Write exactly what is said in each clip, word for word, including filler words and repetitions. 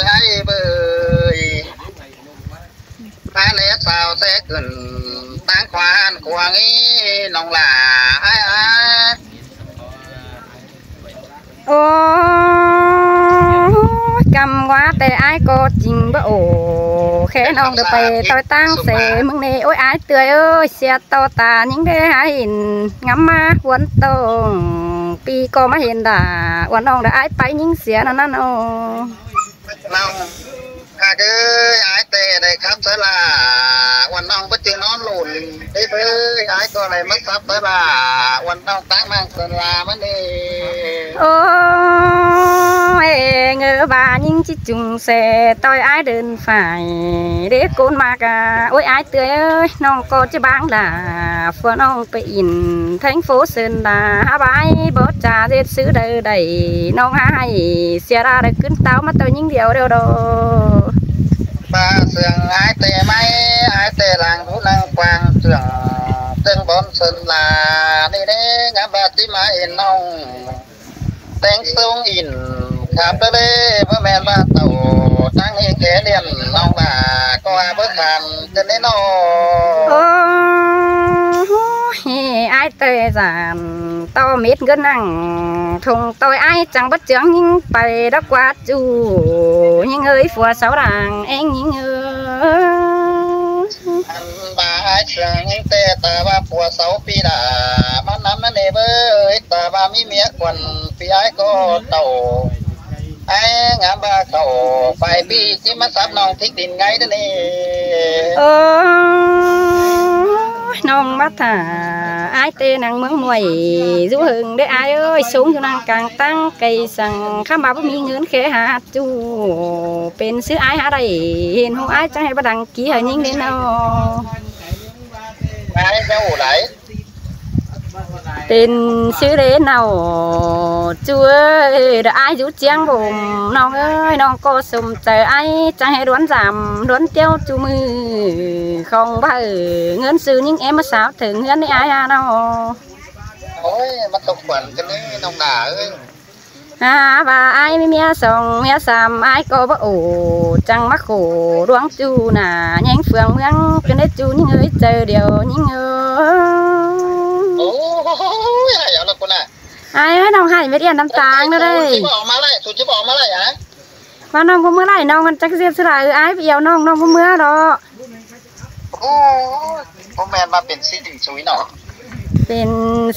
Ơi bơi. Phá lẽ sao sẽ cửn táng khoan của nghĩ nông là ai ai. Ôi, căm quá tê ai có chính bỡ ổ. Khé nong được bày tôi tăng sẽ mưng nê. Ôi ai tươi ơi, xe to ta những cái hái hình ngắm má huấn tông. Pi có má hiện đã, uốn nong đã ai pay những xe nó nó nó. Nong, à, cái ai tê đây khắp tới là uốn nong bất chư nó lùn. Thế với ai có này mất sắp tới là uốn nong táng mang sơn la mất đi. Ôi, ngơ bà những chiếc chung xe tôi ai đơn phải để côn mà cả. Ôi ai tươi ơi, nong có chứ bang là phua nong pe in thành phố Sơn La hả bái bó trà dệt sứ đời đẩy nong hai xe ra đời cướn táo mắt tôi những điều đều đồ. Ba sương ai tê máy ai tê làng vũ năng quang sương tương bốn Sơn La đi đi ngắm ba tí máy in nong. Teng sung in khám bơ bê bơ men ba tàu tăng hi khé điện nong ba có a bơ khám chân nê nô. Ôi, ai tê giản tao mết ngân nặng thùng tôi ai chẳng bất chướng nhưng bày đã qua chủ nhưng ơi phua sáu đảng em nhưng ơi. Ăn ba ai sương những tê ta ba phua sáu pi đà. Má nắm nó nê bơ ơi ta ba mi mía quần pi ai có tàu. Ai ngắm ba khẩu phải pi chứ má sắp nong thích tin ngay đó nê. Ơ, nong mắt hả ai tê năng mướng muội. Dũ hưng đấy ai ơi, sống dũ năng càng tăng cây sằng khám ba bơ mi ngớn khé hả. Chu pên sứ ai hả đảy hên hô ai chẳng hay bắt đăng ký hả nhính đến đâu. Ai cháu ủ đáy. Pên sứ đế nào. Chu ơi đã ai dũ chiang bồm nong ơi nong có sum trời ai chẳng hay đoán giảm đoán tiêu chu mư không bao ngớn sư những em mà sao thử ngớn đi ai hả nào. Ôi, mắt tộc khuẩn cái này nong đá ơi. Hả và ai mi mía song mía sam ai có bơ ổ chẳng mắc khổ đoán chu nà nhánh phường mương cái nết chu những ơi trời điều những ơi. Ôi ai ở đâu con à. Ai ơi nong hai mét yên năm táng nữa đây. Tụi chứ bỏ mà lại tụi chứ bỏ mà lại hả. Và nong có mưa lại nong còn chắc diệt sư lại ai bị yêu nong nong có mưa đó. Ôi, bố mẹ mà pên sư đỉnh suối nọ. Pên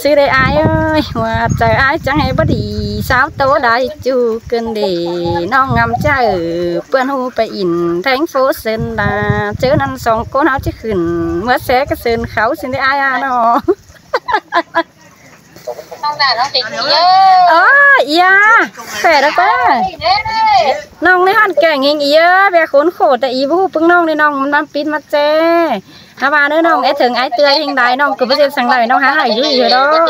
sư đây ai ơi, hoa trời ai chẳng hay bất đi sao tố đại chu cơn để nong ngắm chợ bươn hu pe in thành phố Sơn La chớ năn song cô nào chứ khửn mưa xe cái Sơn kháo xin đây ai à nó. Nong đà nong tê ơ. Ơ, ia, khỏe đó cơ. Nong này hẳn kẻ nghinh ia, bé khốn khổ tại ý bố pưng nong này nong năm pít mắt chê. Hả bà nữa nong é thường ai tươi hình đài nong cứ bây giờ sang đài nong hả hả dữ dữ đó.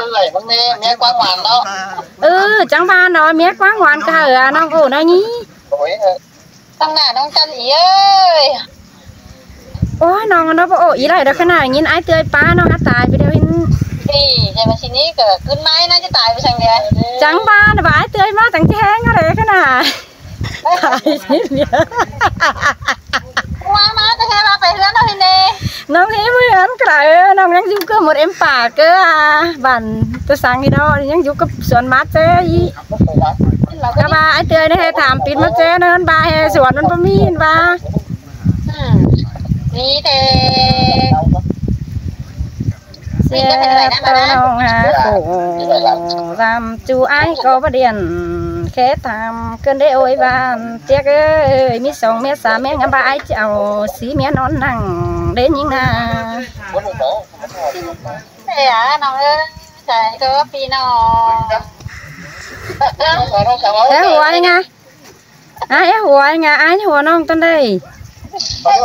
Mía quang hoàn đó. Ừ, chẳng bà nói mía quang hoàn cả hả nong ổ nó nhí. Tăng nả nong chăn ý ơi. Ôi, nong nó bố ổ ý lại đó khả năng nhìn ai tươi pa nong hả tài video in. Thì, nhà mà xin ý cỡ cướn máy nó chứ tài với sang đi. Chẳng ba nó bà ai tươi má tặng chứ hén nó đấy khả năng. Tài xin nhớ. Qua má tao hé ba phải hứa nó hình nè. Nong hé mười ăn cái này, nong nhắn dụ cơ một em pả cơ à. Bạn tôi sang đi đó, nhắn dụ cơ xuân mát thế ý. Các bà ai tươi này hé thảm pít mát thế, nó ba hé xuân nó bơmi ba. Ni thế. Xe tàu nông hả khổ. Dăm chu ai có bá điện. Khé tham cơn đế ôi van. Chiếc ơi, mi sông mía xá mía ngắm ba ai chào. Xí mía nón nặng. Đến những nà. Thế à, nó ơi. Chạy có phi nó. Thế hùa đi nga. Ai hùa nga, ai hùa nong tăn đây. Ai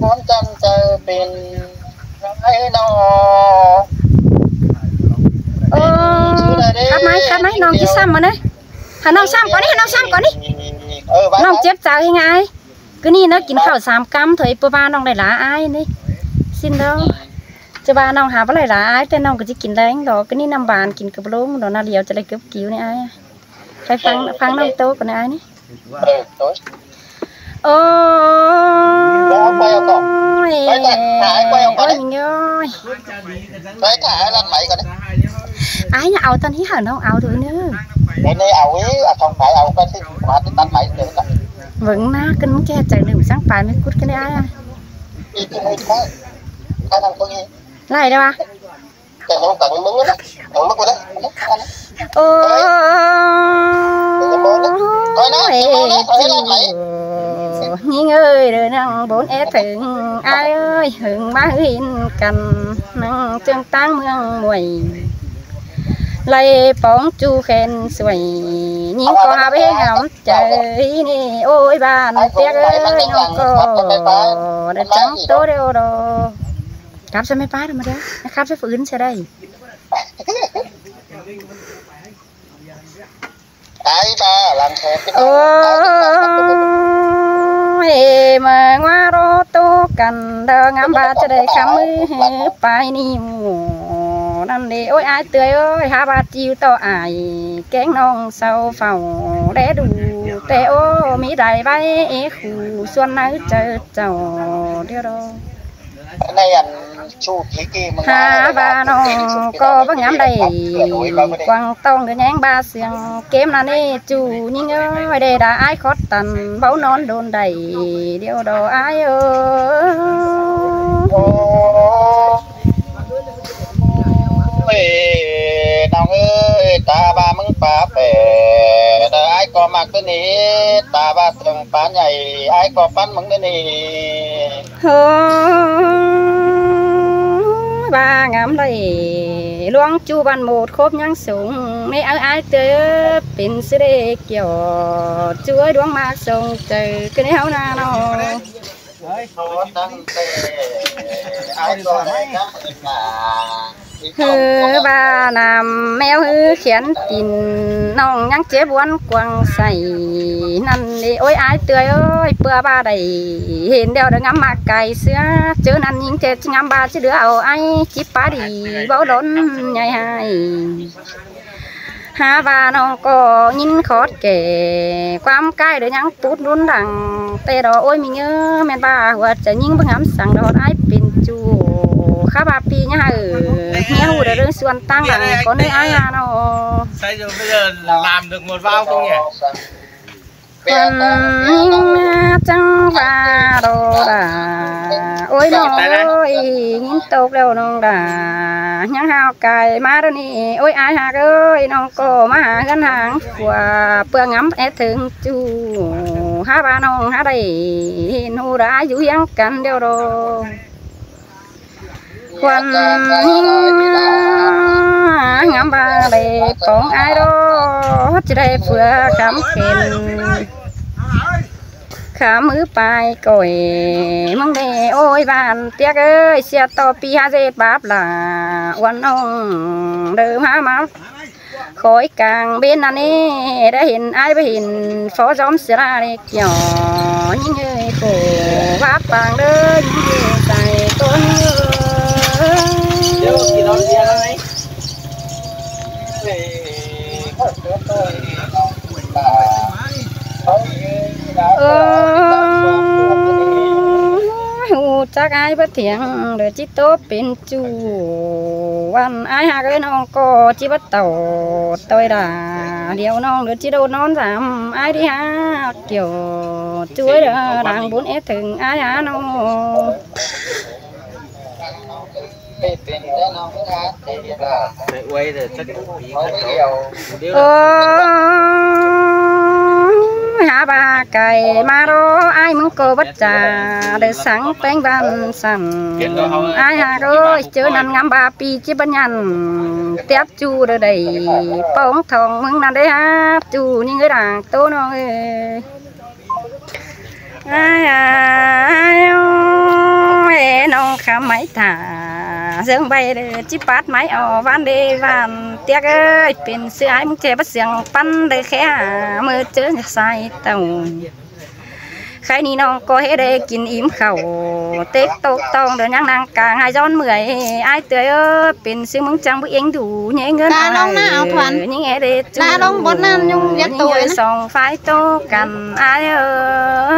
con chăm chơ pên ai nó. Ơ, khắp máy, khắp máy, nong chứ xăm mà đấy. Hả nong xăm có đi, hả nong xăm có đi. Nong chếp chào hình ai. Cứ ni nó kín khảo xám căm thôi, bơ ba nong đây là ai đi. Xin đâu. Chứ ꞌva ꞌnọng hảư báu đảy lai ải, té ꞌnọng ꞌcọ ꞌchí kin ꞌlẹng đo, ꞌcọ ꞌnị ꞌnặm ban kin ꞌcọ báu ꞌlống đo, ꞌna điêu ꞌchí đảy cướp kiu ꞌnị ải. Phải ꞌphắng, ꞌphắng ꞌnọng ꞌtố ꞌcọ ꞌnị ải ꞌnị. Ôi, ôi, ôi, ôi, ôi, ôi. Ải ꞌnị au ꞌtọn hí hảư ꞌnọng au thôi ꞌnớ. Vớng ꞌna, ꞌcứn ꞌmí ké chaư ꞌnưng ꞌsướng pay ꞌmí cút ꞌcứn ải. Lai đa ꞌva. Ôi, ôi, ꞌnhính ơi, đảy ꞌnăng bôn é tớng, ải ơi, hưng ꞌmá hên căn, ꞌnăng ꞌchương ꞌtáng ꞌmướng muối. Lai póng ꞌchu khen suối, ꞌnhính ꞌcọ hảư báu ꞌhế ngắm chaư ꞌnị, ôi, ꞌban ꞌtiếc ơi, ꞌnọng ꞌcọ đảy chắng ꞌtố điêu đo. Cắp ꞌsớ ꞌmí pá đa ꞌmá đa, cắp ꞌsớ phủ ứn ꞌsớ đảy. Ôi, ꞌmá ꞌngoá ꞌló ꞌtố căn đaư ngắm ꞌva ꞌchớ đảy khắm ꞌmứ pay ꞌnị ꞌmú. ꞌNặn đê, ôi, ải ꞌtưa ơi, hák ꞌva ꞌchí ꞌtọ ải, kéng ꞌnọng sau phảu đé đu, té ꞌố ꞌmí đảy ꞌvạy é khu suôn nháư chaư chảu điêu đo. Hák ꞌva ꞌnọng ꞌcọ báu ngắm đảy, quảng tong đơ ꞌnhắng ꞌva siêng kém ꞌnặn ꞌnị ꞌchu ꞌnhính ơi, đảy đa ải khót tăn báu ꞌnón đôn đảy điêu đo ải ơi. Ôi, ꞌnọng ơi, ta ꞌva ꞌmứng pá pẻ, ta ải ꞌcọ ꞌmặc ꞌtứ ꞌnị, ta ꞌva tơng pá nhảy, ải ꞌcọ ꞌpắn ꞌmứng ꞌtứ ꞌnị. Ôi, ꞌva ngắm đảy, ꞌluống ꞌchu ꞌvắn một khốp ꞌnhắng sung, ꞌnị ải ải ꞌtưa pên ꞌsứ đê kiẻo, ꞌchu ơi ꞌluống ꞌmặc sung chaư, ꞌcứ ꞌnị hảư ꞌna ꞌnọ. Hứ ꞌva ꞌnặm ꞌmeo hứ khiến tin, ꞌnọng ꞌnhắng chếp ꞌvắn quảng say. ꞌNặn đê, ôi, ải ꞌtưa ơi, ꞌpưa ꞌva đảy hên điêu đaư ngắm ꞌmặc cai ꞌsứa, ꞌchớ ꞌnặn ꞌnhính ꞌchí ngắm ꞌva ꞌchí đứa au ải, ꞌchí pá đi báu đón nhảy ải. Hák ꞌva ꞌnọng ꞌcọ ꞌnhính khót kẻ, ꞌquám cai đaư ꞌnhắng pút ꞌlún đăng, té đo ôi ꞌmí ꞌngớ, ꞌmen ꞌva hua chaư ꞌnhính báu ngắm săng đo ải pên ꞌchu. Khắp ꞌva ꞌpi ꞌnhá hảư, ꞌnhá ꞌhụ đaư ꞌlới suôn ꞌtáng đăng, ꞌcọ ꞌnị ải ꞌnặn ꞌnọ. Làm được một vao không nhỉ? Khuôn ꞌnhính ꞌmá chắng ꞌva đo đa. Ôi ꞌnọng ơi, ꞌnhính tốc ꞌlẹo ꞌnọng đa. ꞌNhắng hao cai ꞌmá đaư ꞌnị. Ôi ải hák ơi, ꞌnọng ꞌcọ ꞌmá hả ꞌhướn háng khua, ꞌpưa ngắm é thớng ꞌchu. Hák ꞌva ꞌnọng hák đảy hên ꞌhụ đa dú ꞌhiếng căn điêu đo. Khuôn ꞌnhính ꞌmá ngắm ꞌva đảy póng ải đo, ꞌchí đảy ꞌpưa khắm khên. Khắm ꞌmứ pay khỏi ꞌmướng đê, ôi, ꞌvắn ꞌtiếc ơi, sia ꞌto ꞌpi hák ꞌdệt báp lả, uôn ꞌnọng đaư ꞌmá ꞌmá. Khỏi cang bên ꞌnặn ꞌnị, đảy hên ải báu hên phó gióm sia đa đê kiẻo, ꞌnhính ơi, khổ báp pang đơ, ꞌnhính ơi, tài tôn ơi. Ơ, ꞌhụ chắc ải báu thiêng, đaư ꞌchí ꞌtố pên ꞌchu. ꞋVắn ải hák ơi, ꞌnọng ꞌcọ ꞌchí báu tảu ꞌtoi đa, điêu ꞌnọng đaư ꞌchí đôn ꞌnón dăm ải đi hák kiẻo. ꞌChu ơi đaư đang bún é thớng ải hák ꞌnọng. Ơ, hák ꞌva cai ꞌmá đo, ải ꞌmứng ꞌcọ báu chả đaư sắng ꞌpéng ꞌvắn săn. Ải hák ơi, ꞌchớ ꞌnặn ngắm ꞌva ꞌpi ꞌchí báu nhẳn, tiáp ꞌchu đaư đảy póng thong ꞌmứng ꞌnặn đé hák ꞌchu ꞌnhính ơi đang ꞌtố ꞌnọng ơi. Ải ải ơi, ꞌnọng khắm máy thả, ꞌsướng ꞌvạy đaư ꞌchí pát máy au ꞌvắn đê ꞌvắn ꞌtiếc ơi, pên ꞌsứ ải ꞌmứng ꞌchẹ báu siêng ꞌpắn đaư khé hả, ꞌmưa ꞌchớ sai tảu. Khay ꞌnị ꞌnọng ꞌcọ ꞌhế đảy kin ím khảu, tếc tốc tỏng đảy ꞌnhắng ꞌnăng cang ải dón ꞌmưa. Ải ꞌtưa ơi, pên ꞌsứ ꞌmứng chắng báu ꞌiếng đủ ꞌnhé ꞌngớn. Ta ꞌlống ꞌnạ au thuan. ꞌNhính ꞌhế đảy ta ꞌlống bón ꞌnặn ꞌnhung viết ꞌnhính ꞌtội ꞌhế ꞌnớ. Song phái tốc căn ải ơi.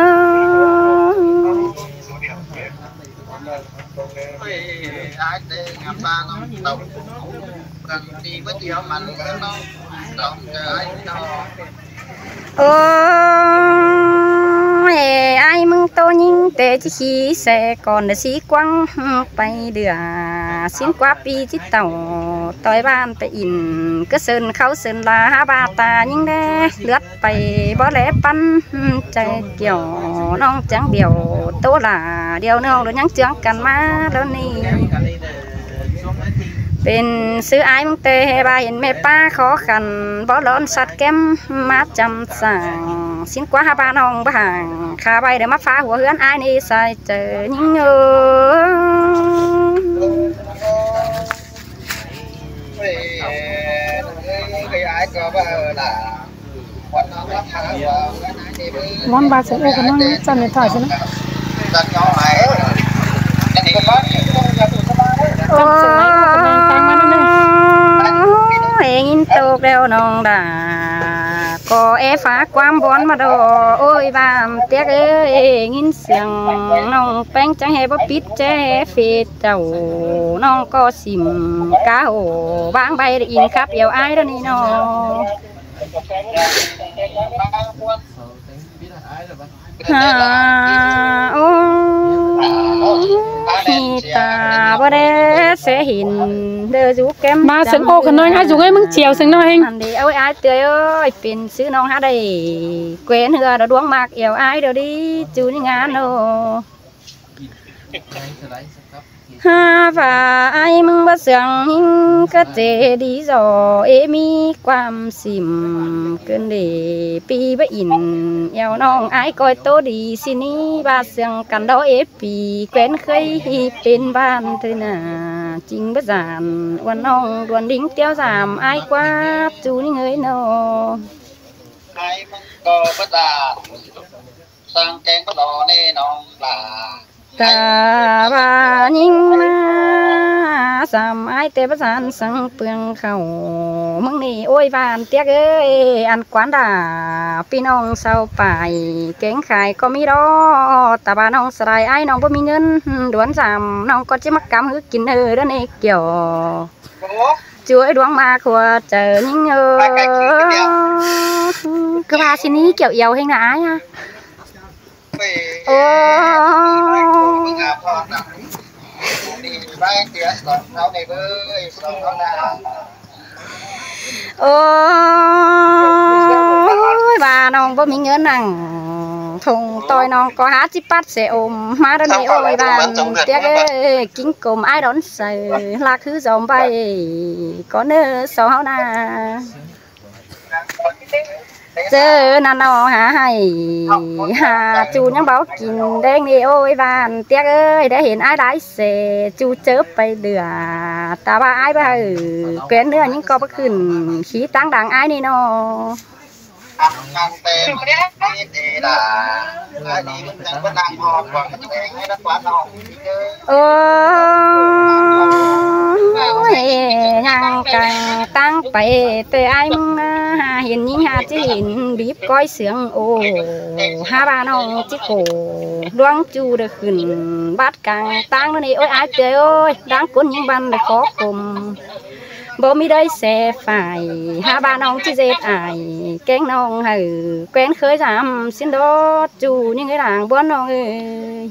Ôi, ải ꞌmứng ꞌtố ꞌnhính té ꞌchí khí xe cón đảy sí quăng pay đưa. Sín ꞌquá pi ꞌchí tảu ꞌtoi ꞌván pay ỉn, ꞌcọ sơn khảu sơn ꞌla hák ꞌva ta ꞌnhính đé, ꞌlượt pay báu ꞌlé ꞌpắn. Chai kiẻo ꞌnọng chắng bẻo ꞌtố ꞌla, điêu ꞌnọng đảy ꞌnhắng chướng căn ꞌmá ꞌlẹo ꞌnị. Pên ꞌsứ ải ꞌmứng ꞌtẹ ꞌhế ꞌva hên ꞌmẹ ꞌpá khó khăn, báu lón sắt kém ꞌmá chăm sảng. Sín ꞌquá hák ꞌva ꞌnọng báu hang, khả ꞌvạy đảy ꞌmá phá hua ꞌhướn ải ꞌnị sai chaư ꞌnhính ơi. Món ba sớng ô khả năng chăm điện thoại chứ nó. Chăm sớng máy ô khả năng tăng mắn nữa. Ôi, ꞌnhính tốc ꞌlẹo ꞌnọng đa. ꞌCọ é phá ꞌquám bón ꞌmá đo. Ôi, ꞌvam ꞌtiếc ơi, ꞌnhính siêng ꞌnọng ꞌpéng chắng ꞌhế báu pít ché ꞌhế phết chảu. ꞌNọng ꞌcọ sỉm cá hổ ꞌváng ꞌvạy đảy ỉn khắp ẻo ải ꞌlẹo ꞌnị ꞌnọng. Ha, ô, hi ta báu đé ꞌsớ hên đảy dú kém. Ba sớng ô khả năng ải dú ꞌngáy ꞌmứng chiêu sớng ꞌnọ ꞌhêng. Ăn đi, ôi, ải ꞌtưa ơi, pên ꞌsứ ꞌnọng hák đảy quên ꞌhứa đảy ꞌluống ꞌmặc ẻo ải đảy đi, ꞌchu ꞌnhính ꞌngán ꞌnớ. Ha, ꞌva ải ꞌmứng báu siêng ꞌnhính ꞌcọ ꞌchí đi dú, ê ꞌmí ꞌquám sỉm ꞌcứn đảy pi báu ỉn, ẻo ꞌnọng ải ꞌcoi ꞌtố đi ꞌsứ ꞌnị. ꞌVa siêng căn đo ê pi, quên khới pên ꞌván thôi ꞌnạ. Chính báu dản, ꞌuôn ꞌnọng đuôn đính ꞌtiếu dăm ải ꞌquá, ꞌchu ꞌnhính ơi ꞌnớ. Ta ꞌva ꞌnhính ꞌmá dăm ải té báu dản săng ꞌpương khảu ꞌmứng ꞌnị. Ôi, ꞌvan ꞌtiếc ơi, ăn quán đa ꞌpi ꞌnọng sau pay kéng khai ꞌcọ ꞌmí đo. Ta ꞌva ꞌnọng sải ải ꞌnọng báu ꞌmí ꞌngớn đuôn dăm, ꞌnọng ꞌcọ ꞌchí ꞌmặc căm ꞌhứ kin ơ đa ꞌnị kiẻo. Chuối đuống ꞌmặc hua chaư ꞌnhính ơ. ꞌCọ ꞌva ꞌsứ ꞌnị kiẻo ẻo ꞌhêng ꞌnạ ải a. Ôi, ôi, ꞌva ꞌnọng báu ꞌmí ꞌngớn ꞌnăng. Thùng ꞌtoi ꞌnọng ꞌcọ hák ꞌchí pắt ꞌsớ ôm ꞌmá đa ꞌnị. Ôi, ꞌvan ꞌtiếc ơi, kin cốm ải đón saư, ꞌlặc ꞌhứ dom ꞌvạy ꞌcọ ꞌnớ sau ꞌháu ꞌnạ. ꞌChớ ꞌnặn ꞌnọ hả hảy, hả ꞌchu ꞌnhắng báu kin đéng ꞌnị. Ôi, ꞌvan ꞌtiếc ơi, đảy hên ải lai ꞌsớ, ꞌchu ꞌchớ pay đưa. Ta ꞌva ải báu hả, quên ꞌnớ ꞌnhính ꞌcọ báu khửn, khí ꞌtáng đang ải ꞌnị ꞌnọ. Ôi, ꞌnhắng cang ꞌtáng pay ꞌtẹ ải ꞌmứng ꞌnạ, hên ꞌnhính hả ꞌchí hên bíp ꞌcoi siêng ô. Hả ꞌva ꞌnọng ꞌchí khổ, ꞌluống ꞌchu đảy khửn bát cang ꞌtáng ꞌnớ ꞌnị. Ôi, ải ꞌtưa ơi, đang cốn ꞌnhính ꞌvắn đảy khó cốm. Báu ꞌmí đảy ꞌsớ phải, hả ꞌva ꞌnọng ꞌchí ꞌdệt ải, kéng ꞌnọng hả, quên khới dăm ꞌsịn đo, ꞌchu ꞌnhính ơi đang bón ꞌnọng ơi.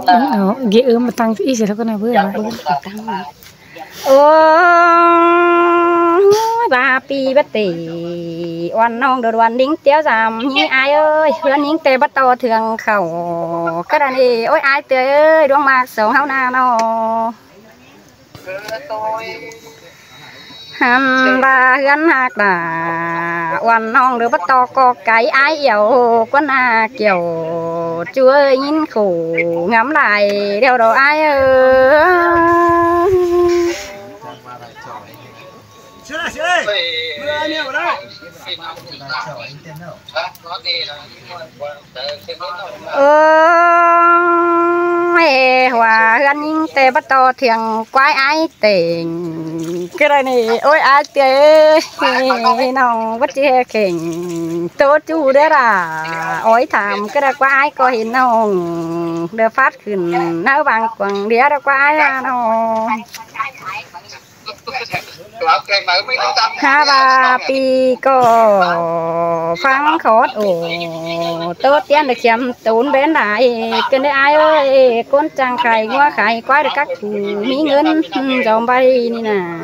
Ơ, ghế ưm mà tăng ꞌchí ꞌsớ ꞌlẹo ꞌcọ ꞌnạ bơ. Ôi, ꞌva ꞌpi báu tỉ, ꞌuôn ꞌnọng đảy đuôn đính ꞌtiếu dăm ꞌnị ải ơi, ꞌhướn ꞌnhính ꞌtẹ báu ꞌto thương khảu, ꞌcọ đa ꞌnị. Ôi, ải ꞌtưa ơi, đuống ꞌmặc song ꞌháu ꞌnạ ꞌnọ. Hăn ꞌva ꞌhướn ꞌhặc đa, ꞌuôn ꞌnọng đảy báu ꞌto ꞌcọ cai ải ẻo, ꞌquán ꞌnạ kiẻo, ꞌchu ơi ꞌnhính khổ ngắm lai ꞌlẹo đo ải ơi. Ơ, hua ꞌhướn ꞌnhính ꞌtẹ báu ꞌto thiêng ꞌquái ải têng. ꞌCọ đảy ꞌnị, ôi ải ꞌtẹ ơi, ꞌnọng báu ꞌchí ꞌhê kheng ꞌtố ꞌchu đé đa. Ói tham ꞌcọ đảy ꞌquá ải ꞌcọ hên ꞌnọng. Đảy phát khửn ꞌháu bang quảng đĩa đảy ꞌquá ải ha ꞌnọng. Hák ꞌva ꞌpi ꞌcọ ꞌphắng khót ổ ꞌtố ꞌtiến đảy khiêm tốn bén đảy. ꞌCọ đảy ải ơi, ꞌcốn chắng khải ꞌngúa khải ꞌquái đảy cắp phủ ꞌmí ꞌngớn dom ꞌvạy ꞌnị nả.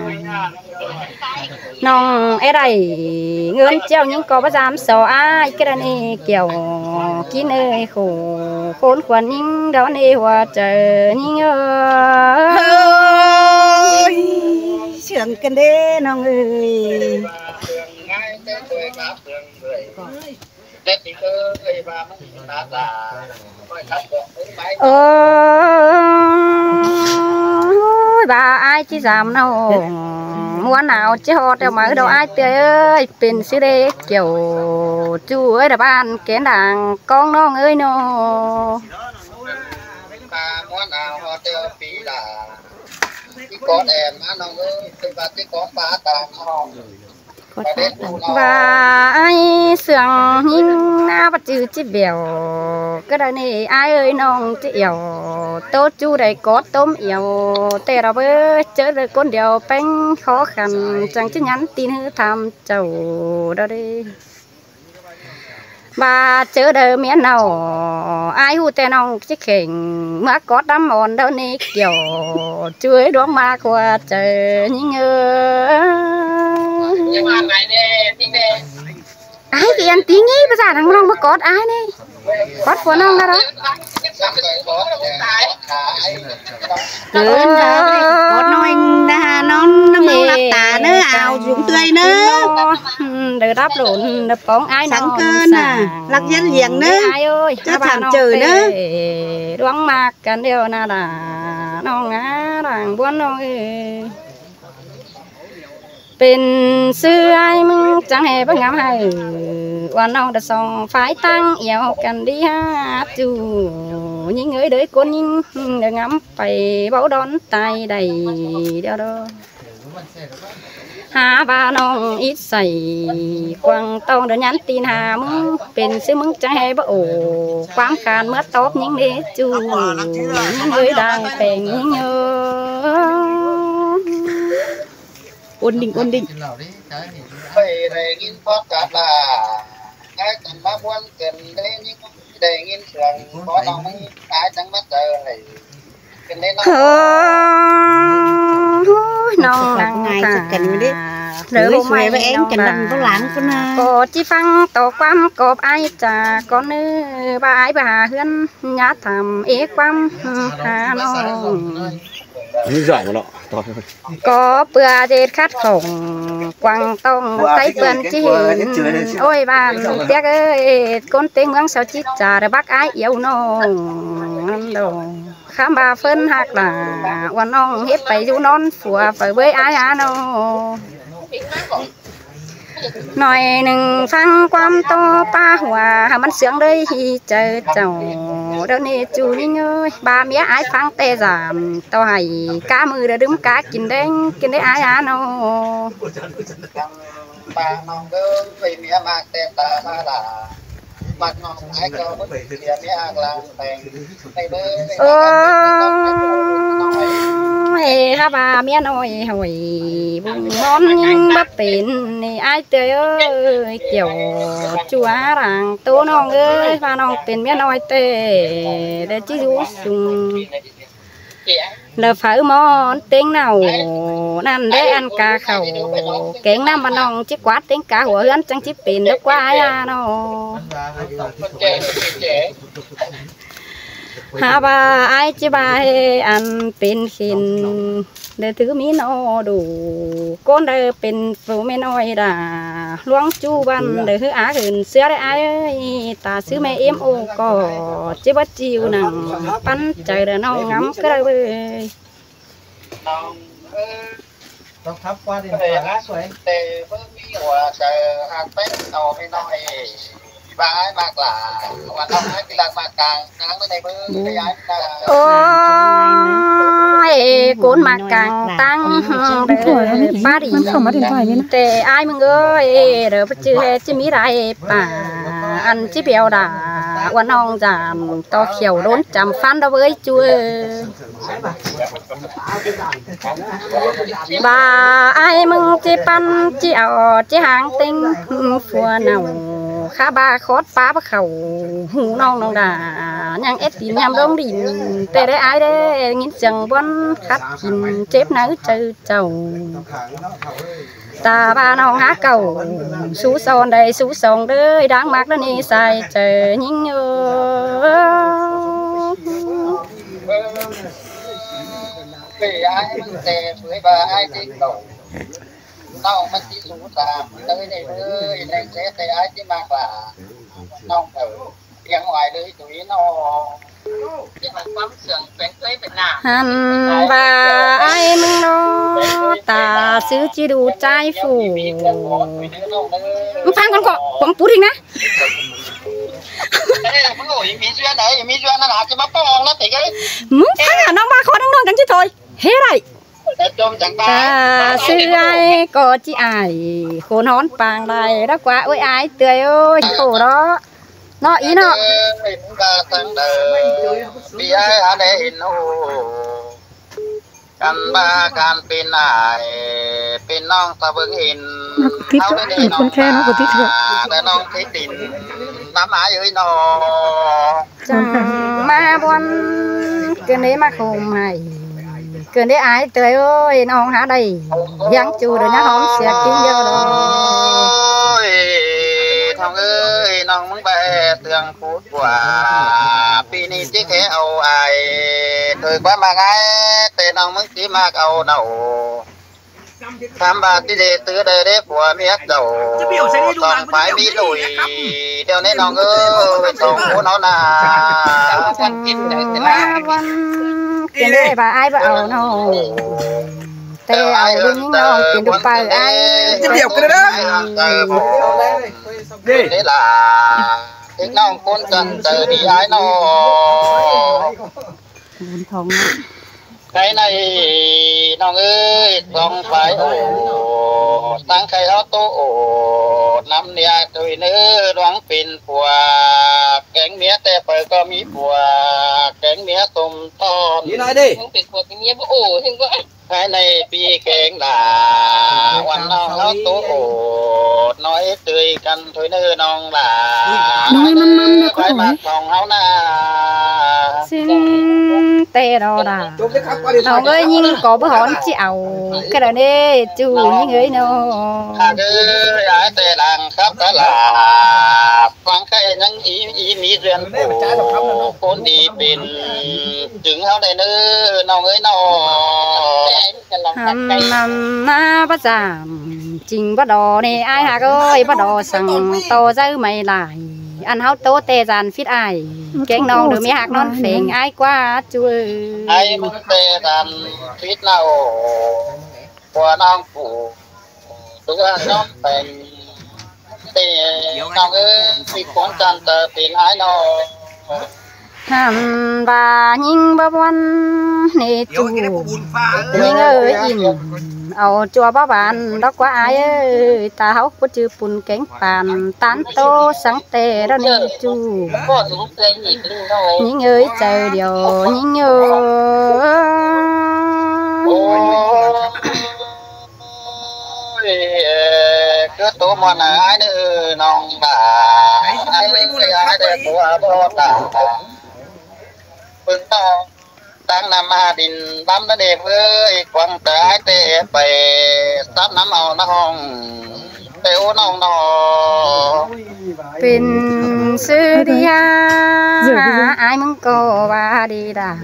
ꞌNọng é đảy ꞌngớn ꞌchẹo ꞌnhính ꞌcọ báu dám so ải, ꞌcọ đảy ꞌnị kiẻo kin ơi khổ khốn khuôn ꞌnhính đón ꞌnị hua chaư ꞌnhính ơi. Ôi, sướng ꞌcọ đảy ꞌnọng ơi. Ôi, ꞌva ải ꞌchí dám ꞌnọng ꞌmúa nao ꞌchí ꞌhọt ꞌtẹ máư đaư ải ꞌtẹ ơi, pên ꞌsứ đé kiẻo ꞌchu ơi đa ꞌván kén đang ꞌcóng ꞌnọng ơi ꞌnớ. ꞌVa ải sương ꞌnhính ꞌná báu ꞌchư ꞌchí bẻo, ꞌcọ đảy ꞌnị ải ơi ꞌnọng ꞌchí ẻo, ꞌtố ꞌchu đảy cót tốm ẻo, ꞌtẹ ꞌva báu ꞌchớ đảy ꞌcốn điêu ꞌpéng khó khăn, chắng ꞌchí nhắn tin ꞌhứ tham chảu đaư đé. ꞌVa ꞌchớ đảy ꞌmía ꞌnọ, ải ꞌhụ ꞌtẹ ꞌnọng ꞌchí kheng ꞌmứa cót đắm ón đaư ꞌnị kiẻo ꞌchu ơi đuống ꞌmá ꞌquá chaư ꞌnhính ơi. Ải ꞌcọ ăn ꞌtí ꞌnị, ꞌva dản ꞌnọng ꞌmá cót ải ꞌnị. Cót phua ꞌnọng đaư. Ơn đaư, cót ꞌnọi đaư ha ꞌnọng, ꞌnắm ꞌnọng lắp ta ꞌnớ, ao dúng ꞌtươi ꞌnớ. Đaư đắp lộn, đaư póng ải ꞌnọng sắng ꞌcơn ꞌnớ, lắc dán liêng ꞌnớ. Ải ơi, chớ tham chảu ꞌnớ. Đuống ꞌmá căn điêu ꞌnạ đa, ꞌnọng ꞌná đang ꞌbuôn ꞌnọng ơi. Pên ꞌsứ ải ꞌmứng chắng ꞌhê báu ngắm hảư, ꞌva ꞌnọng đa song phái ꞌtáng ẻo căn đi ha ꞌchu. ꞌNhính ơi đới ꞌcốn ꞌnhính đa ngắm pay báu đón tai đảy điêu đô. Hák ꞌva ꞌnọng ít say quảng ꞌtóng đa nhắn tin ha ꞌmứng, pên ꞌsứ ꞌmứng chắng ꞌhê báu ổ ꞌquám khan ꞌmứa tóp ꞌnhính đé ꞌchu. ꞌNhính ơi đang peng ꞌnhính ơi. Ổn định, ổn định. Ơ, ôi, ꞌnọng nẳng ꞌcọ lỏ ꞌhôm ꞌmá ꞌnọng ꞌcọ ꞌchí ꞌphắng ꞌto ꞌquám cóp ải chả ꞌcốn ꞌnớ, ꞌva ải ꞌva ha ꞌhướn ꞌnhá tham é ꞌquám ha ꞌnọng. Cóp ꞌpưa ꞌdệt khắt khỏng quảng ꞌtóng ꞌtếng ꞌpươn ꞌchí hên. Ôi ꞌva ꞌtiếc ơi, ꞌcốn ꞌtếng ꞌmướng sau ꞌchí chả đa bác ải ẻo ꞌnọng. ꞌCắm ꞌva ꞌphớn ꞌhặc lả ꞌva ꞌnọng hếp pay dú ꞌnón phua pay bới ải ha ꞌnọng. ꞌNọi ꞌnưng ꞌphắng ꞌquám ꞌto ꞌpá hua ha ꞌmắn sướng đới ꞌhí chaư chảu. Đaư ꞌnị ꞌchu ꞌnhính ơi, ꞌva ꞌmía ải ꞌphắng ꞌtẹ dản ꞌto hảy cá ꞌmự đa đứm cá kin đéng kin đé ải ha ꞌnọng. Ơ, ê, hák ꞌva ꞌmía ꞌnọi hỏi bung ꞌmón ꞌnhính báu pên ꞌnị ải ꞌtẹ ơi, kiẻo ꞌchu ꞌva đang ꞌtố ꞌnọng ơi, ꞌva ꞌnọng pên ꞌmía ꞌnọi ꞌtẹ, đa ꞌchí dú sung. Đa phaư ꞌmón ꞌtếng nảu ꞌnặn đé ăn cá khảu kéng ꞌnặn ꞌva ꞌnọng ꞌchí quát ꞌtếng cá hua ꞌhướn chắng ꞌchí pên đaư ꞌquá ải ha ꞌnọng. Hák ꞌva ải ꞌchí ꞌva ꞌhê ăn pên khỉn, đa thứ ꞌmí ꞌnọ đu ꞌcốn đa pên phủ ꞌmẹ ꞌnọi đa ꞌluống ꞌchu ꞌvắn đa ꞌhứ ác hên ꞌsứa đé ải ơi, ta ꞌsứ ꞌmẹ êm ổ ꞌcọ ꞌchí báu ꞌchịu nẳng păn chaư đa ꞌnọng ngắm ꞌcọ đaư bới. Đọc khắp qua điện thoại cũng xuôi. Tê bơ mi hua sơ hang pét tàu mi nói. Ba ai mạc lạ. Hua nong ai kì lăng mạc cang. Nang mi này bơ. Ôi, cốn mạc cang tăng. Điện thoại nó phải bá đi. Nó không có điện thoại vậy nè. Tê ai mưng ơi, đơ bơ chứ hè chứ mi rai pa. Ăn chứ béo đà. Hua nong dàn. To khiêu đốn chăm phán đó với chua. Ba ai mưng ꞌchí păn ꞌchí au ꞌchí háng ꞌtếng phua nảu. Khá ba khót pá bá khảu hú ꞌnọng ꞌnọng đa. ꞌNhắng ết tín nhăm đông đin. Té đé ai đé, ꞌnghín siêng bón khắt khỉn chếp nắng chaư chảu. Ta ba ꞌnọng há cảu, sú son đảy sú song đới, đáng mạc đa ꞌnị sai chaư ꞌnhính ơ. Bể ai mưng tê bưới ba ai tê cảu. Nong mắn ꞌchí sú sam, đới đảy đới, đảy chếp tê ai ꞌchí mạc lạ. Nong cảu, tiếng hoài đới túi nó. Hăn ba ai mưng ꞌnọ, ta sư ꞌchí đu ꞌchái phủ. ꞌMắn phắng con ꞌcọ, quảng bố đi nà. Ê, mưng ơi, mi duyên đấy, mi duyên nà, nà, chứ mà ꞌpọ ong lắm, tê cái. ꞌMắn phắng à, ꞌnọng ba khót ꞌnọng ꞌnọng cắn chứ thôi. Hế đảy. Ta sư ai ꞌcọ ꞌchí ai, khốn hón pang đảy, đa ꞌquá, ôi ai tươi ơi, khổ đó. ꞌNọ, í ꞌnọ. Ê, mưng ba tăng đơ, bi ai hả đe in ô. Căn ba căn pên ai, pên ꞌnọng ta bưng in. Nó có kích thước, ꞌnọng khuôn khe nó có kích thước. Đe ꞌnọng thích in, năm ai ơi nó. Chắng ꞌmá bón, ꞌcứn đé ꞌmá khôm hảy. ꞌCứn đé ai tươi ơi, ꞌnọng hả đảy. Yang chu đơ nhá hóm sia kính điêu đơ. Ôi, Thong ơi, ꞌnọng mưng bé tương phút ꞌquá. Pi ꞌnị ꞌchí khé au ai. Thôi ꞌquá mạc ai, té ꞌnọng mưng ꞌchí mạc au nảu. Tham ba ꞌchí đé tứ đé đé phua miết dảu. Tong phái mi lủi. Điêu ꞌnị ꞌnọng ơi, tong phú nó nà. Chắng ꞌmá bón, ꞌcứn đé ba ai ba au ꞌnọng. Té au ꞌlụk ꞌnhính ꞌnọng, pên đu pay ai. Điêu ꞌcứn đé. Đi. Đé lạ. Thích ꞌnọng khốn chăn chaư đi ai ꞌnọ. Bún thong á. Khay ꞌnị ꞌnọng ơi, tong phái ổ, tăng khay áo tố ổ, năm nia tui nư đoán pên phua, kéng mía té pay ꞌcọ ꞌmí phua, kéng mía tôm ton. Đi nói đi. Không pên phua kéng mía bố ổ, hên bố. Khay ꞌnị pi kéng đa, ꞌquá ꞌnọng áo tố ổ, nói tui căn thôi nư ꞌnọng đa. Nói măm măm đa ꞌcọ. Bái bát thong áo nà. Sính té đó đa. ꞌNọng ơi, ꞌnhính ꞌcọ báu hón ꞌchí au. Cái đó nê, chu ꞌnhính ơi nó. Hả đơ, ai té lăng khắp ta lạ. Phắng khay ꞌnhắng í, í mi duyên khổ. Khốn đi pên chứng ꞌháu đảy nư, ꞌnọng ơi nó. Hăm năm ná bá dản, chính bá đo nê ai hák ơi, bá đo săng tô dư mảy lai. Ăn ꞌháu tố té dản phít ai, kéng ꞌnọng đơ ꞌmí hák ꞌnón pheng ai ꞌquá chu ơi. Ai mưng té dản phít nảu, ꞌquá ꞌnọng phủ, tứ hák ꞌnón pheng. Té ꞌnọng ơi, ꞌmí khốn chăn chaư pên ai ꞌnọ. Hăm ba ꞌnhính bá bón nê chu. ꞌNhính ơi ỉn. Au chua bá ban đa ꞌquá ai ơi. Ta ꞌháu ꞌcọ chứ pun kéng pàn. Tán tô săng té đó nê chu. ꞌNhính ơi chaư điêu. ꞌNhính ơi. Ôi, cứ tố mòn ai nư ꞌnọng đa. Ai nư ai đe búa bó đa. Bưng to. Tăng năm a đin băm đó nê ơi, quăng tơ ai té pay. Sắp năm au ꞌnọng. Té ô ꞌnọng nó. Pên sư đi ha. Ai mưng ꞌcọ ba đi đa.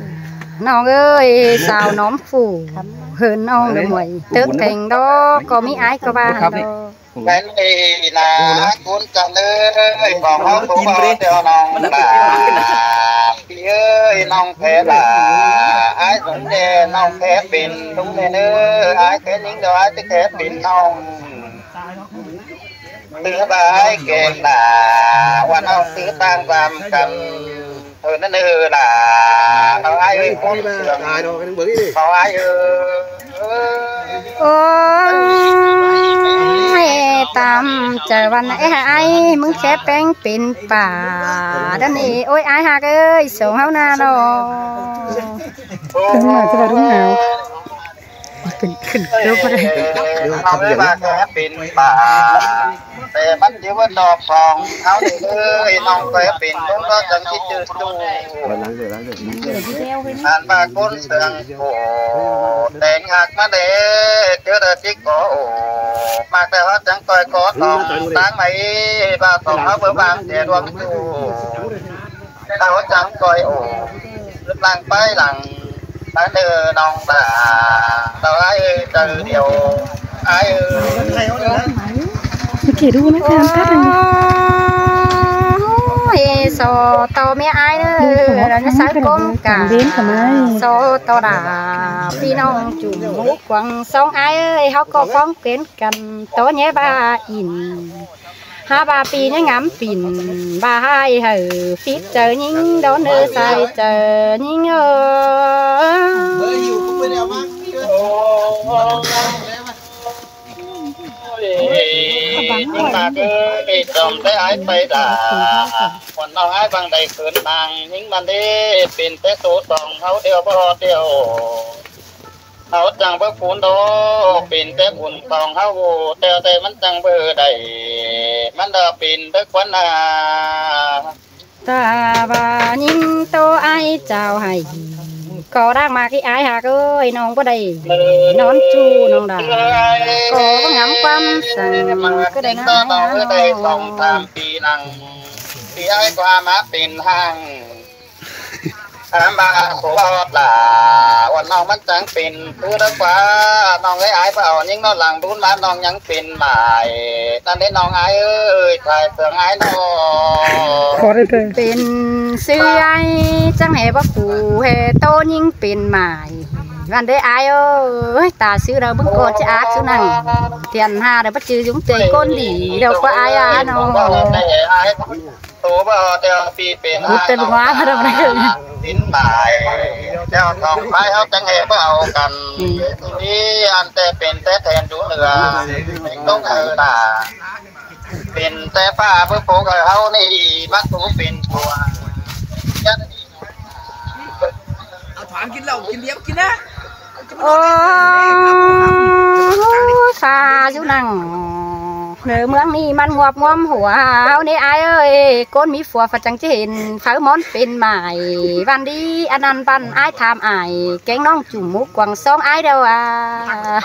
ꞌNọng ơi, sao nóm phủ. Hơn ꞌnọng đơ muối. Tớk thèng đó, ꞌcọ ꞌmí ai ꞌcọ ba hẳn đó. Cái này là khốn chăn ơi, bóng hóng bố bó theo ꞌnọng là. Đi ơi, ꞌnọng thế là. Ai dú đé ꞌnọng khék pên ꞌlung đé ꞌnớ, ai khék ꞌnhính đé, ai ꞌchí khék pên ꞌnọng. Thứ ba ai khék lả, ꞌva ꞌnọng thứ ꞌtáng ꞌvám căn. Ơ, ꞌnặn ơ lả, ꞌva ai ơi, ꞌcốn sương, ꞌva ai ơi. Ôi, tam chaư ꞌva ꞌnặn ê, ai ꞌmứng khék ꞌpéng pên pả. Đa ꞌnị, ôi, ai ꞌhặc ơi, sống ꞌháu ꞌna lo. Khửn ꞌmá, ꞌchí ꞌva đúng hảo. Khửn, khửn, ꞌlụk ꞌva đảy. Ơ, ꞌnọng ơi, ꞌva khék pên pả. Té ꞌmắn ꞌdí ꞌva ꞌnọng khong ꞌháu đé ơi, ꞌnọng khék pên ꞌlung ꞌva chắng ꞌchí ꞌchư ꞌchu. Ăn ꞌva ꞌcốn sương khổ, teng ꞌhặc ꞌmá đé, ꞌchớ đa ꞌchí có ổ. ꞌMặc té ꞌháu chắng ꞌcoi có tong, ꞌtáng ꞌmạy, ꞌva tong ꞌháu báu ꞌváng ꞌchẹ ꞌluống ꞌchu. Tao chắng ꞌcoi ổ, lăng pay lăng, ꞌnặn ơ ꞌnọng lả, tao ai ơi, chaư điêu, ai ơi. Kể đu nó khan cắt này. Ôi, so tau ꞌmé ai ꞌnớ, đu khổ nó ꞌnhá khăn sáo cắt cốm này, cả. Cắn đến cả mái. So tau đả, ꞌpi ꞌnọng ꞌchu mú quăng sóng ai ơi, ꞌháu ꞌcọ khong kén căn, tó ꞌnhé ꞌva in. Hák ꞌva ꞌpi ꞌnhá ngắm pin, ꞌva ꞌhại hảư, phít chaư ꞌnhính, đón ꞌnớ sai chaư ꞌnhính ơ. Ôi, ꞌnhính ꞌmặc ơi, ꞌchí chom té ai pay lả. Khuôn ꞌnọng ai ꞌváng đảy khửn ꞌmáng, ꞌnhính ꞌmắn đé, pên té số tong ꞌháu điêu báu ꞌhọt điêu. ꞌHáu chắng báu phún đô, pên té ủn tong ꞌháu vô, ꞌtẹo té ꞌmắn chắng báu đảy, ꞌmắn đa pên té khuôn ꞌna. Ta ꞌva ꞌnhính tô ai chao hảư, ꞌcọ đác ꞌmặc ꞌi ai ꞌhặc ơi, ꞌnọng báu đảy nón ꞌchu ꞌnọng đả. ꞌCọ báu ngắm ꞌquám săng, ꞌcọ đảy ꞌnọng ai ꞌnọng. Đảy tong tham ꞌpi lăng, ꞌpi ai ꞌcọ ꞌmá pên ꞌhăng. Ám ba khổ ꞌva ꞌhọt lả, ꞌva ꞌnọng ꞌmắn chắng pên thứ đó ꞌquá, ꞌnọng ơi ai ꞌva au ꞌnhính ꞌnọ lăng đun ꞌmá ꞌnọng ꞌnhắng pên mải. ꞌNặn đé ꞌnọng ai ơi, thải sương ai ꞌnọ. Pên sư ai chắng ꞌhế báu phủ ꞌhế tô ꞌnhính pên mải. ꞌVan đé ai ơi, ta sư đaư ꞌmứng ꞌcọ ꞌchí ác sư năng. Thiện ha đaư báu chứ dúng tươi ꞌcốn đi đaư ꞌquá ai á ꞌnọ. Tô báu ꞌtẹo ꞌpi pên út ꞌtẹ bưng ꞌmá ꞌva đaư ꞌnọ. Pên mải. ꞌTẹo tong pay ꞌháu chắng ꞌhế báu au căn. ꞌNí ăn ꞌtẹ pên té then dú nưa. Pên tốc hảư lả. Pên té ꞌpá báu phố hảư ꞌháu ꞌnị ꞌmá tú pên phua. Chắn Ăn thoảng kin lẩu, kin liếp kin á. Ơ, ꞌpha dú năng. ꞌNớ ꞌmướng ꞌnị ꞌmắn ngọp ngóm hua ꞌháu ꞌnị ai ơi. ꞌCốn ꞌmí phua ꞌphạ chắng ꞌchí hên pháư món pên mải. ꞌVan đi, ăn ăn ꞌvăn ai tham ai. Kéng ꞌnọng ꞌchu mú quăng sóng ai điêu a.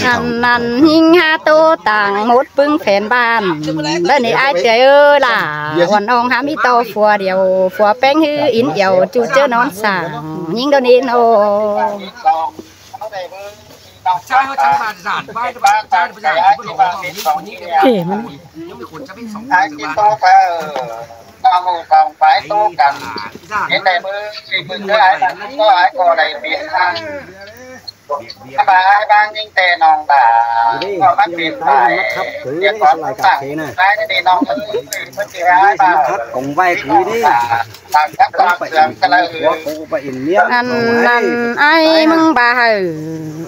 Ăn ăn ꞌnhính hák tô tang mốt ꞌpứng phén ꞌván. Đa ꞌnị ai ꞌtẹ ơi lả. ꞌVa ꞌnọng hák ꞌmí tô phua điêu, phua ꞌpéng ꞌhứ ín yẻo ꞌchu ꞌchớ nón sảng. ꞌNhính đa ꞌnị ꞌnọ. Kể ꞌmắn. Ai kin tô pha, tong hủ tong pay tô căn. Hên đảy báu, ꞌsị báu ꞌchớ ai ꞌnặn ꞌcọ ai ꞌcọ đảy pên ꞌhăng. ꞌVa ai ꞌváng ꞌnhính ꞌtẹ ꞌnọng đả. ꞌCọ ꞌmá pên pay. Tiết ꞌcọ tang ai ꞌnị ꞌnọng ơi, ꞌpưa ꞌchí ai ꞌva. Khắp cổng vai cứ đi. Tang khắp tang sương ꞌcọ lai. Ăn ꞌnặn ai ꞌmứng ꞌva hảư.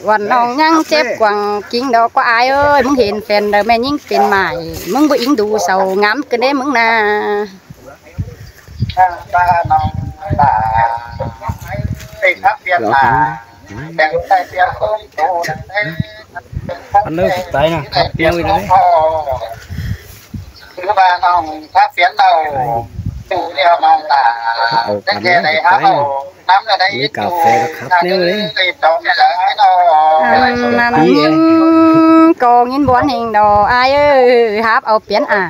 ꞌVa ꞌnọng ꞌnhắng chếp quăng kin đaư ꞌquá ai ơi, ꞌmứng hên phén đaư ꞌmé ꞌnhính pên mải. ꞌMứng báu ính đu sau ngắm kin đé ꞌmứng ꞌna. Ăn ꞌnớ tai ꞌna, khắp ꞌnéo ꞌnị. Thứ ba ꞌnọng khắp phiến đầu. Chủ điều ꞌnọng tả. Au căn ꞌnớ tai ꞌna. Năm là đây. Ly cà phê là khắp ꞌnéo ꞌnị. Ăn ꞌnặn ꞌcọ ꞌnghín bón ꞌhêng đỏ ai ơi, háp au piến ải.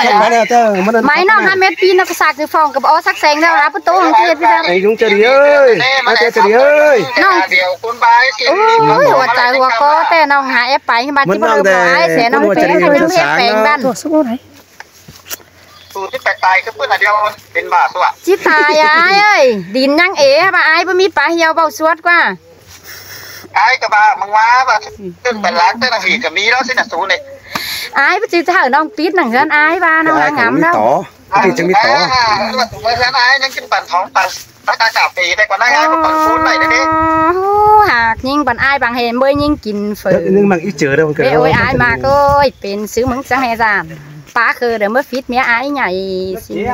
Mai ꞌnọng há mết pi ꞌnọng ꞌcọ sặc ꞌnưng phóng ꞌcọ báu ók sặc seng ꞌnớ hả, pú tố hăng ꞌchí hết ꞌviạk. Ê, dú ꞌchớ đi ơi. Ê, ꞌchớ đi ơi. ꞌNọng. Ôi, hua ꞌchái hua ꞌcọ ꞌtẹ ꞌnọng hả, ép pay hả, ꞌmắn ꞌchí báu ꞌnọng đảy báu ái, sẻ ꞌnọng ꞌpéng hả, ꞌnọng ꞌpéng hả, ꞌpéng ꞌnặn. Ú, ꞌchí tai ꞌcứ ꞌpứng ꞌnặn điêu, pên bả sua. ꞌChí tai ải, đin ꞌnhắng ế, báu ải báu ꞌmí pá hiêu báu suốt ꞌquá. Ải ꞌcọ báu, ꞌmắn ꞌmá báu, ꞌtếng pên lác ꞌtếng ꞌnặn ꞌhị ꞌcọ ꞌmí ꞌlẹo ꞌsịn ꞌnặn sú ꞌnị. Ải báu ꞌchí ꞌchớ ꞌnọng pít ꞌnặn ꞌhướn ải báu ꞌnọng ải háng ngắm ꞌnọng. Ải ꞌchí ꞌchớ ꞌmí tó. Ải, ꞌmắn ꞌhướn ải ꞌnhắng kin păn thóng păn, ꞌtáng cà phê đảy ꞌquá ꞌnặn ải báu păn phôn đảy đảy đảy. Ú, hák ꞌnhính păn ải bang hên bới ꞌnhính kin phở. Đéo, ꞌnhính ꞌmặc ꞌí ꞌchớ đéo, ꞌcọ Báu ơi, ải ꞌmặc ơi, pên ꞌsứ ꞌmứng ꞌchắng ꞌhê dản. Pá khư đảy ꞌmá phít ꞌmía ải ꞌnhạy ꞌsịn.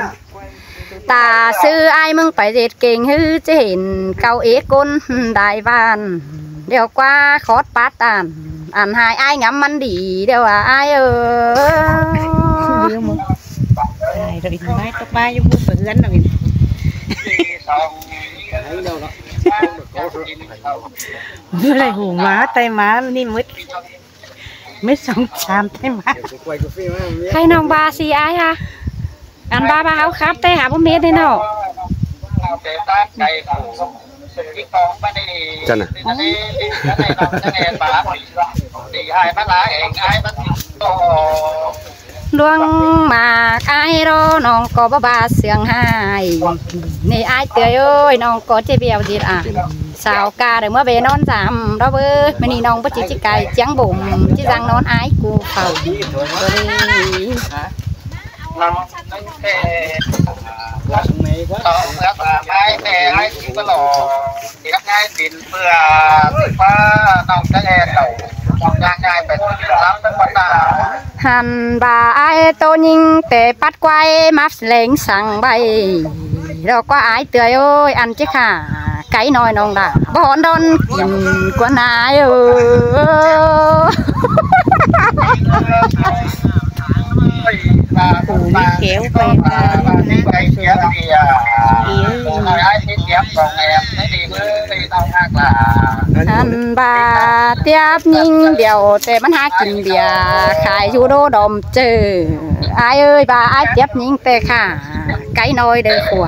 Ta ꞌsứ ải ꞌmứng pay ꞌdệt kêng ꞌhứ ꞌchớ hên cáu ế ꞌcốn đai ꞌván. Điêu ꞌquá khót pát ꞌtan, ăn ꞌhại ải ngắm ꞌmắn đi điêu à ải ơi. Ai, rồi, mai tốc ba vô bút vào ướn rồi. Bữa nay hủ má, tay má, đi mứt. Mứt song sam tay má. Khay ꞌnọng ba si ải hả? Ăn ba ba háo khắp té hả bố mết đi ꞌnọng. Chăn à? ꞌLuống ꞌmặc ải ꞌló ꞌnọng ꞌcọ báu ba siêng ꞌhại. ꞌNị ải ꞌtưa ơi, ꞌnọng ꞌcọ ꞌchí bẻo ꞌdệt à. Sao ca đảy ꞌmứa ꞌvế ꞌnón dăm ꞌló báu, ꞌmá ꞌnị ꞌnọng báu ꞌchí ꞌchí cai chiếng bủng, ꞌchí dăng ꞌnón ải cu khảu. Hăn ba ải tô ꞌnhính té pắt quay mắp leng săng bay. ꞌLo ꞌquá ải ꞌtưa ơi, ăn ꞌchí khả. Cáy ꞌnọi ꞌnọng đa báu hón đón kin ꞌquá ꞌnị ải ơi. Ủa, mít kéo quay ba đi ꞌnạ. Ui, ăn ba tiắp ꞌnhính điêu té ꞌmắn hák kin bia khai dú đô đom chứ. Ải ơi, ba ải tiắp ꞌnhính té khả. Cáy ꞌnọi đảy khua.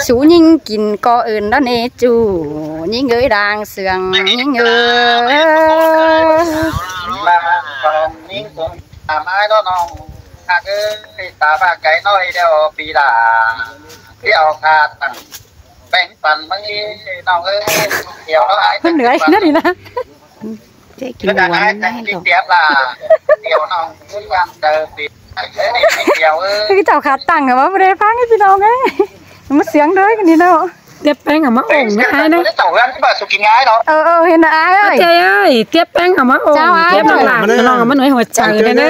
Sú ꞌnhính kin ꞌcọ ứn ꞌló ꞌnị ꞌchu. ꞌNhính ơi đang sương ꞌnhính ơi. Ba ꞌnhính cũng tăm ải ꞌló ꞌnọng. Hák ơi, ta ba cáy ꞌnọi điêu pi đa. Điêu khả tẳng pén păn ꞌmắn ꞌnị ꞌnọng ơi. Điêu ꞌló ải. Con lưới nó đi ꞌnạ. Ché kin ꞌquá ꞌnặn ꞌnị. Điêu ꞌnọng ứn ꞌquám đaư pi. Cái chảo khả tẳng hả, báu đảy phắng ꞌí ꞌpi ꞌnọng ơi. ꞌMá siêng đới ꞌcọ đi ꞌnọng. Tiếp ꞌpéng hảư ꞌmá ủng ꞌnị ải ꞌnớ. Ơ, ơ, hên ꞌnạ ải ơi. Ơi, tiếp ꞌpéng hảư ꞌmá ủng. Chào ải. Tiếp ꞌnọng ꞌnạ, ꞌnọng ꞌmá ꞌnọi hua chaư ꞌnớ.